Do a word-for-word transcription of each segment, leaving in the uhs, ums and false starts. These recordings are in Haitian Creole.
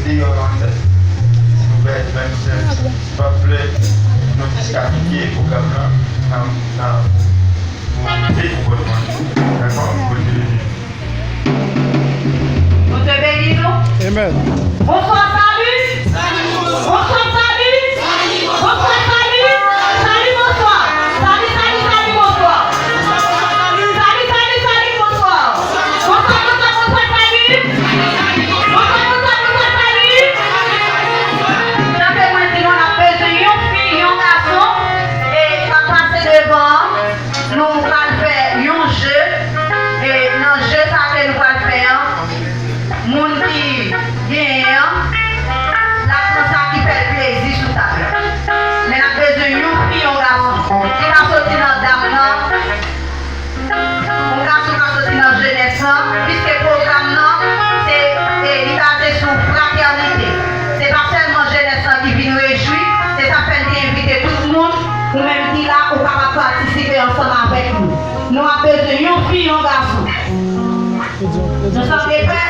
Deyò nan tèt. Silvouplè, menm si pa vle, nou jis ka kite pwogram nan, nan, nan, pou de konpòtman. Dakò? Bondye beni nou. Bondye beni nou. Amen. Bonswa, sali. Bonswa, sali. Bonswa, sali. Sali, bonswa. Sali, sali, sali, bonswa. Sali, sali, sali, bonswa. Bonswa, bonswa, bonswa, sali. Bonswa, bonswa, bonswa, sali. Jan ke mwen di nou, n ap bezwen yon fi, yon gason, e k ap pase devan an. Nou pral fè yon je, e nan je sa ke nou pral fè an, moun ki genyen an, l ap pran sa ki fè l plezi sou tab la. Men n ap bezwen yon fi, yon gason. Li ka soti nan dam nan, yon gason ka soti nan jenès lan, piske pwogram nan, se, e, li baze sou fratènite. Se pa sèlman jenès lan ki vin rejwi, se sa fè n te envite tout moun, ou menm ki la, ou kapab patisipe ansanm avèk nou. Nou ap bezwen yon fi, yon gason. Nou sanble prè?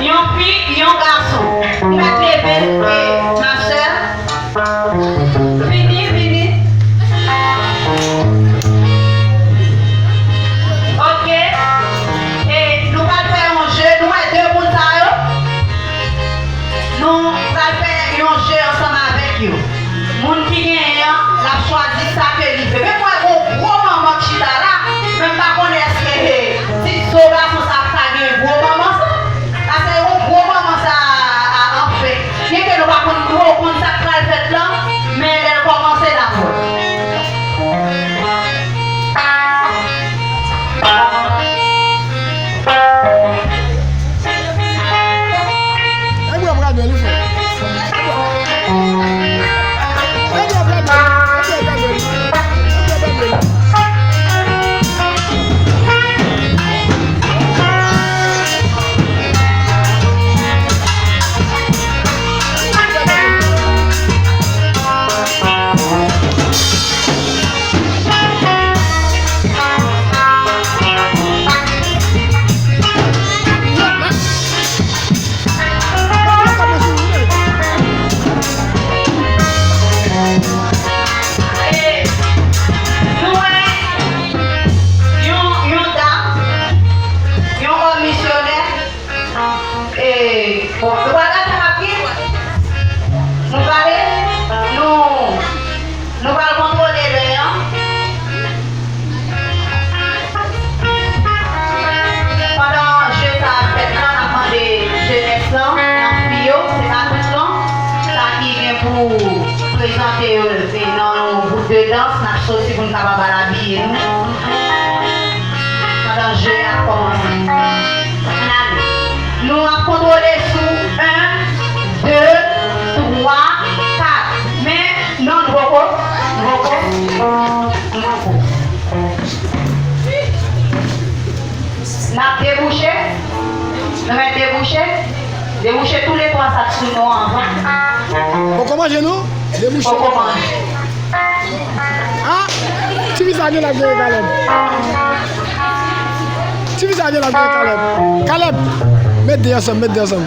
Yon fi, yon gason. Ou mèt leve, e, ma sè. Vini, vini. Ok. E nou pral fè yon je, nou wè de moun sa yo? Nou pral fè yon je ansanm avèk yo. Moun ki genyen an, l ap chwazi sa ke li vle. Men m wè gon gwo manman k chita la, men m pa konnen èske ti zo gason sa ap ka gen gwo manman sa. Sa se yon gwo manman sa a, anfen. Byenke nou pa konn twò konn sa k pral fèt lan, men lè l kòmanse, n ap wè. Nou wè yon, yon dam, yon òm misyonè. E, bon, nou pral gade sa k ap gen. Nou prale, nou, nou pral kontwole lè an. Pandan je sa ap fèt la, n ap mande jenès lan, nan fi yo, se pa tout non, sa ki gen pou prezante yo, se nan yon gwoup de dans, n ap soti pou n kapab al abiye nou. Pandan je a ap kòmanse. Ann ale. Nou ap kontwole sou en, de, twa, kat. Men, non, n poko, n poko, n poko. N ap debouche. Nou mèt debouche. Debouche toulètwa sa k sou nou anvan. Poko manje, non? Debouche. Poko manje. Ah! Tifi sa gen la gen Caleb. Tifi sa gen la gen Caleb. Caleb, met de ansanm, met de ansanm.